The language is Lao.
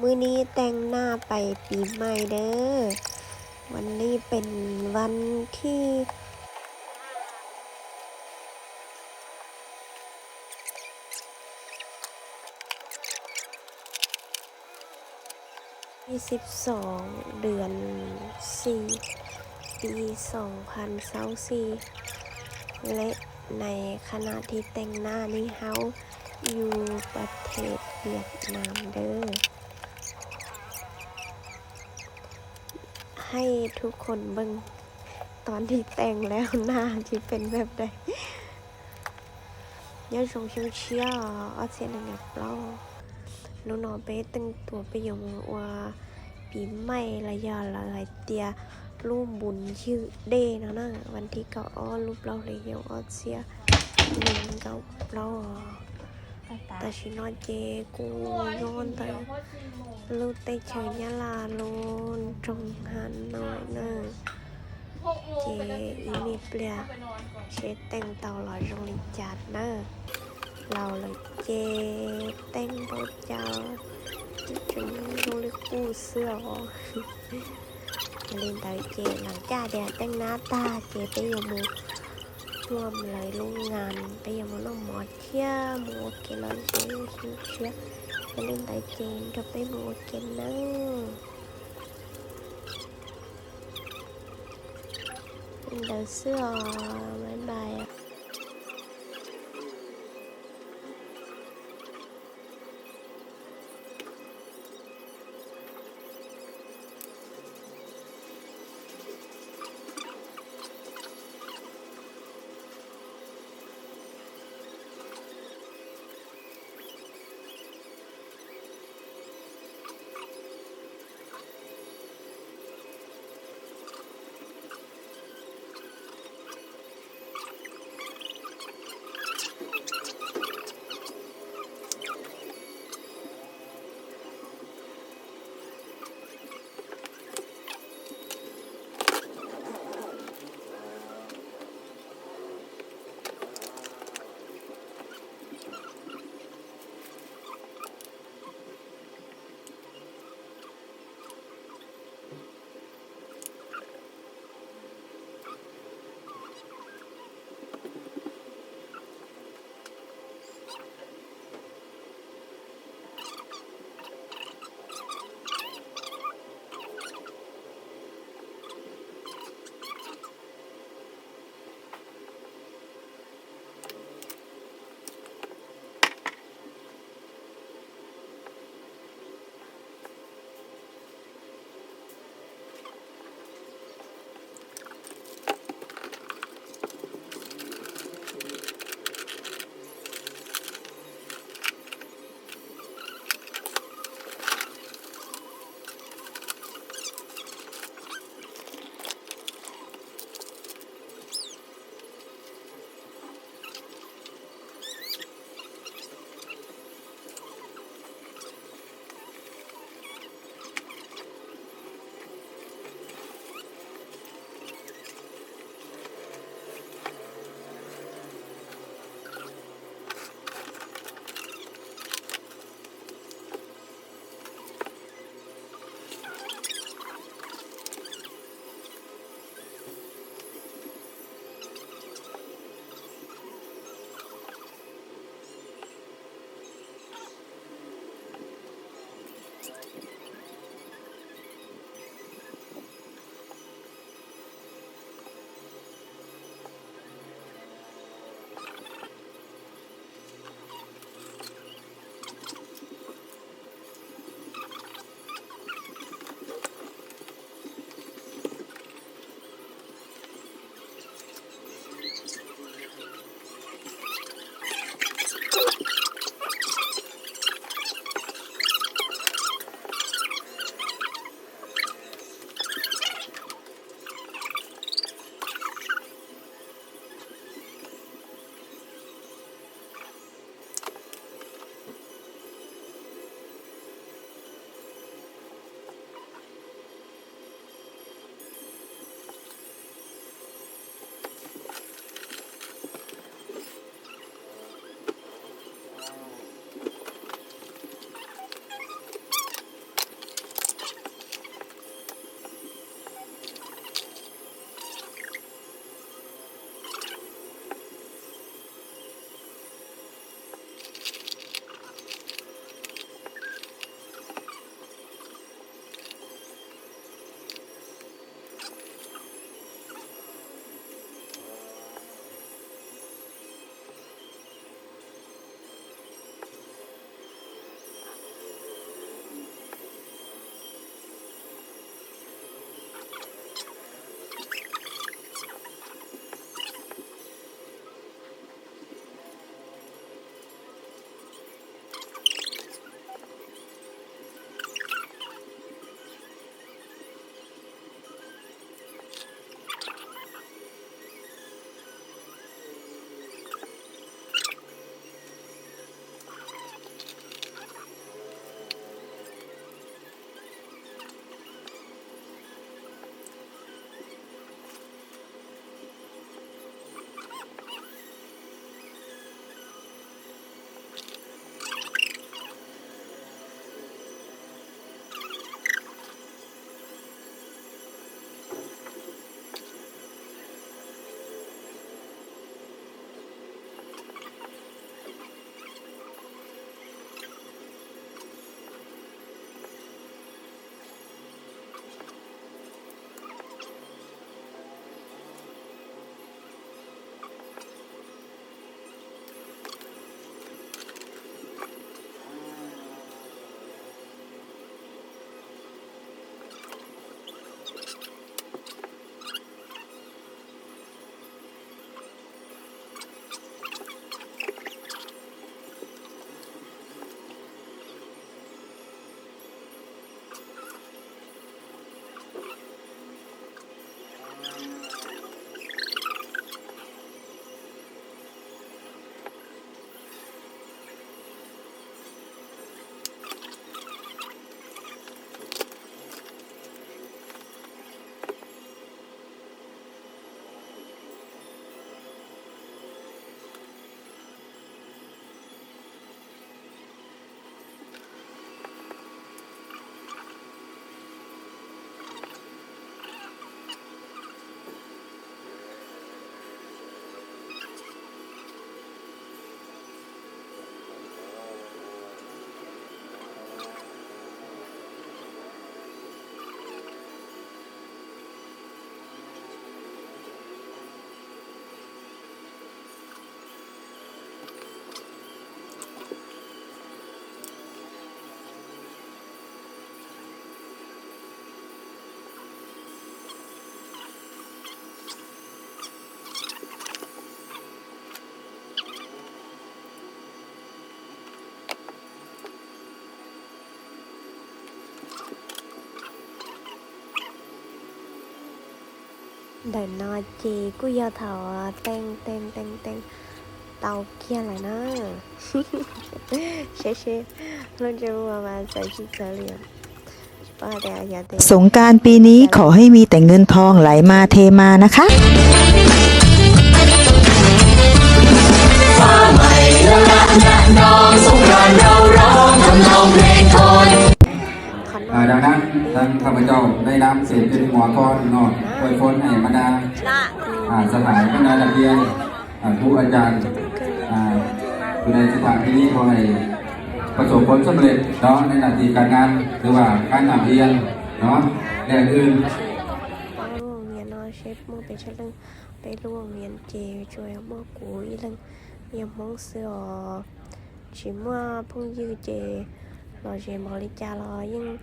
ມື້ນີ້ແຕ່ງໜ້າໄປປີໃໝ່ເດີ້. ວັນນີ້ເປັນວັນທີ ທີສິບສອງ ເດືອນສີ່ ປີສອງພັນຊາວສີ່ ແລະ ໃນຂະນະທີ່ແຕ່ງໜ້ານີ້ ເຮົາຢູ່ປະເທດຫວຽດນາມເດີ້. ໃຫ້ທຸກຄົນເບິ່ງຕອນທີ່ແຕ່ງແລ້ວ ໜ້າຊິເປັນແບບໃດ. Nhớ dùng siêu siêu, ớt xiên là nhập lắm. Nụ nọ bé tưng tua bé dùng ua bí mày là giờ là hai tia lu bún chữ đê nó nè. Văn thi cậu o lu blau là dùng ớt xiên. Mình cậu blau. Ta chỉ nói chê cô ngon ta. Lu tê trời nhá là lu trông Hà Nội nè. ເຈ ອີມີເປຍ ເຊແຕ່ງເຕົາຫຼໍ່ຈົງລິຈັດເນີ ລາວເລີຍເຈແຕ່ງບໍ່ເຈົ້າ ຈົງລຸລິກູ້ເສື້ອ ເລີຍເຕີເຈ ຫຼັງຈາກແດດແຕ່ງໜ້າຕາ ເຈໄປຢູ່ໝູ່ຮ່ວມເລີຍໂລງງານ ໄປຢູ່ໝູ່ນ້ອງໝໍທຽມ ໝູ່ໂອເຄລາວເຊ ເຊ ເຊ ເລີຍເຕີເຈ ກໍໄປໝູ່ໂອເຄເນີ. ເດີເສື້ອ ບາຍບາຍ. Đợt no chị cũng vô thầu, à, teng, teng, teng, teng, tàu kia lại nó. Sê sê, luôn cho mua mà sợ chị sợ liền. สงกรานต์ปีนี้ขอให้มีแต่เงินทองไหลมาเทมานะคะ ອ່າ ດັ່ງນັ້ນ ທາງຂ້າພະເຈົ້າ ໃນນາມເສນເປັນຫົວຂອງເນາະ ອວຍພົນໃຫ້ບັນດາ ອ່າ ສະຫາຍ ບັນດານັກຮຽນ ອ່າ ຄູອາຈານ ອ່າ ຢູ່ໃນສະຖານທີ່ນີ້ ຂໍໃຫ້ປະສົບຜົນສຳເລັດເນາະ ໃນໜ້າທີ່ການງານ ຫຼືວ່າການຮ່ຳຮຽນເນາະ ແລະ ອື່ນ. Bác Lũ Hồng Hiến nó xếp mua về chất lượng, bác Lũ Hồng Hiến chỉជួយmua cũ ít lần, nhiều món sữa chỉ mua phong dư chế, nó chỉ món lý cha lo nhưng